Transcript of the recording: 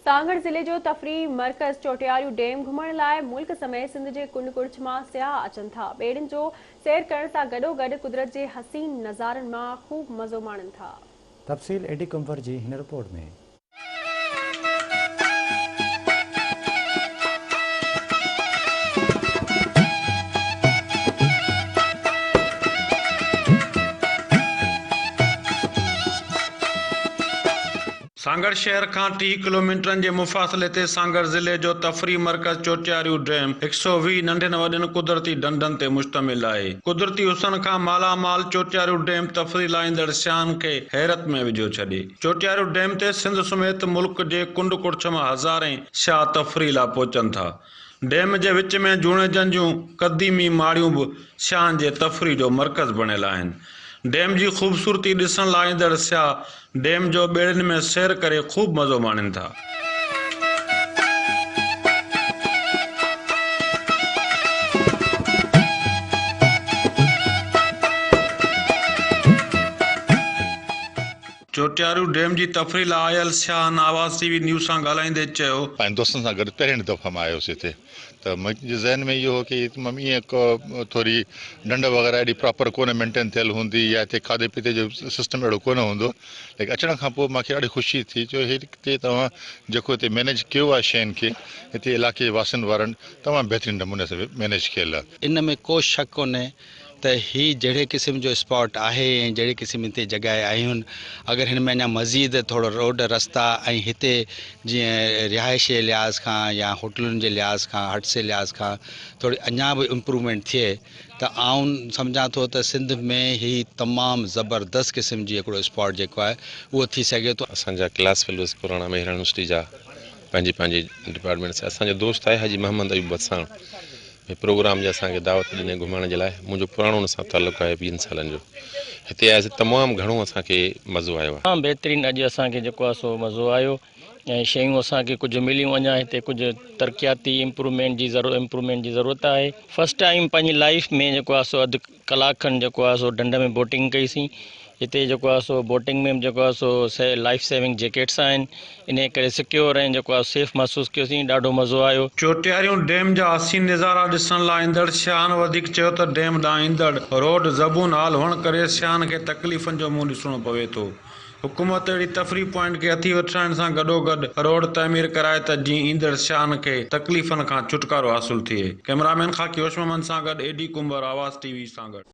سانگهڙ ضلعي جو تفريحي مرڪز چوٽياريون ڊيم گهمڻ لاء ملڪ سميت سنڌ جي ڪنڊ ڪڙڇ مان سياح اچن ٿا. ٻيڙين جو سير ڪرڻ سان گڏوگڏ قدرت جي حسين نظارن مان خوب مزو ماڻين ٿا. تفصيل اي ڊي ڪنور جي هن رپورٽ ۾. سانگهڙ شهر کان 30 ڪلوميٽرن جي مفاصلي تي سانگهڙ ضلعي جو تفريح مرڪز چوٽياريون ڊيم 120 ننڍين وڏين قدرتي ڍنڍن تي مشتمل آهي. قدرتي حسن کان مالا مال چوٽياريون ڊيم تفريح لاء ايندڙ سياحن کي حيرت ۾ وجهيو ڇڏي. چوٽياريون ڊيم تي سنڌ سميت ملڪ جي ڪنڊ ڪڙڇ مان هزارين سياح تفريح لاء پهچن ٿا. ڊيم جي وچ ۾ جوڻيجن جون قديمي ماڙيون به سياحن جي تفريح جو مرڪز بڻيل آهن. ڊيم جي خوبصورتي ڏسڻ لاء ايندڙ سياح ڊيم جو ٻيڙين ۾ سير ڪري خوب مزو ماڻين ٿا. چوٽياريون ڊيم جي تفريح لاء آيل سياحن آواز ٽي وي نيوز سان ڳالهائيندي چيو. پنهنجن دوستن سان گڏ پهرين دفعا مان آيو هوس هتي ته منهنجي ذهن ۾ اهو هو ڪي ائين ڪو ٿوري ڍنڍ وغيره ايڏي پراپر ڪونه مينٽين ٿيل هوندي يا هتي کاڌي پيتي جو سسٽم اهڙو ڪونه هوندو ليڪن اچڻ کان پوء مونکي ڏاڍي خوشي ٿي جو هتي توهان جيڪو هتي مينيج ڪيو آهي شين کي هتي علائقي واسين وارن تمام بهترين نموني سان مينيج ڪيل آهي. ان ۾ ڪو شڪ ڪونهي ته هي جهڙي قسم جو اسپاٽ آهي ۽ جهڙي قسم هتي جڳهه آهن اگر هن ۾ اڃا مزيد ٿورو روڊ رستا ۽ هتي جيئن رهائش جي لحاظ کان يا هوٽلن جي لحاظ کان هٽس جي لحاظ کان ٿوري اڃا به امپروومينٽ ٿئي ته آئون سمجهان ٿو ته سنڌ ۾ هي تمام زبردست قسم جي هڪڙو اسپاٽ جيڪو آهي اهو ٿي سگهي ٿو. اسان جا ڪلاس فيلوز پراڻا مهراڻ يونيورسٽي جا پنهنجي پنهنجي ڊپارٽمينٽ سان اسان جو دوست آهي حاجي محمد ايوب وساڻ هي پروگرام جي اسان کي دعوت ڏني گهمائڻ جي لاء منهنجو پراڻو ان سان تعلق آهي ويهن سالن جو هتي آياسي تمام گهڻو اسان کي مزو آيو آهي. تمام بهترين اڄ اسان کي جيڪو آهي سو مزو آيو ۽ شيون اسان کي ڪجهه مليون اڃا هتي ڪجهه ترقياتي امپروومينٽ جي امپروومينٽ جي ضرورت آهي. فرسٽ ٽائيم پنهنجي لائيف ۾ جيڪو آهي سو اڌ ڪلاڪ کن جيڪو آهي سو ڍنڍ ۾ بوٽنگ ڪئي سين هتي جيڪو آهي سو بوٽنگ ۾ به جيڪو آهي سو لائيف سيونگ جيڪيٽس آهن انهي ڪري سڪيور ۽ جيڪو آهي سيف محسوس ڪيو سين ڏاڍو مزو آيو. چوٽياريون ڊيم جا حسين نظارا ڏسڻ لاء ايندڙ سياحن وڌيڪ چيو ته ڊيم ڏانهن ايندڙ روڊ زبون حال هئڻ ڪري سياحن کي تڪليفن جو منهن ڏسڻو پوي ٿو. حڪومت اهڙي تفريح پوائنٽ کي هٿي وٺرائڻ سان گڏوگڏ روڊ تعمير ڪرائي ته جيئن ايندڙ سياحن کي تڪليفن کان ڇوٽڪارو حاصل ٿئي. ڪئميرامين خاڪي هوش محمد سان گڏ اي ڊي ڪنڀر، آواز ٽي وي، سانگهڙ.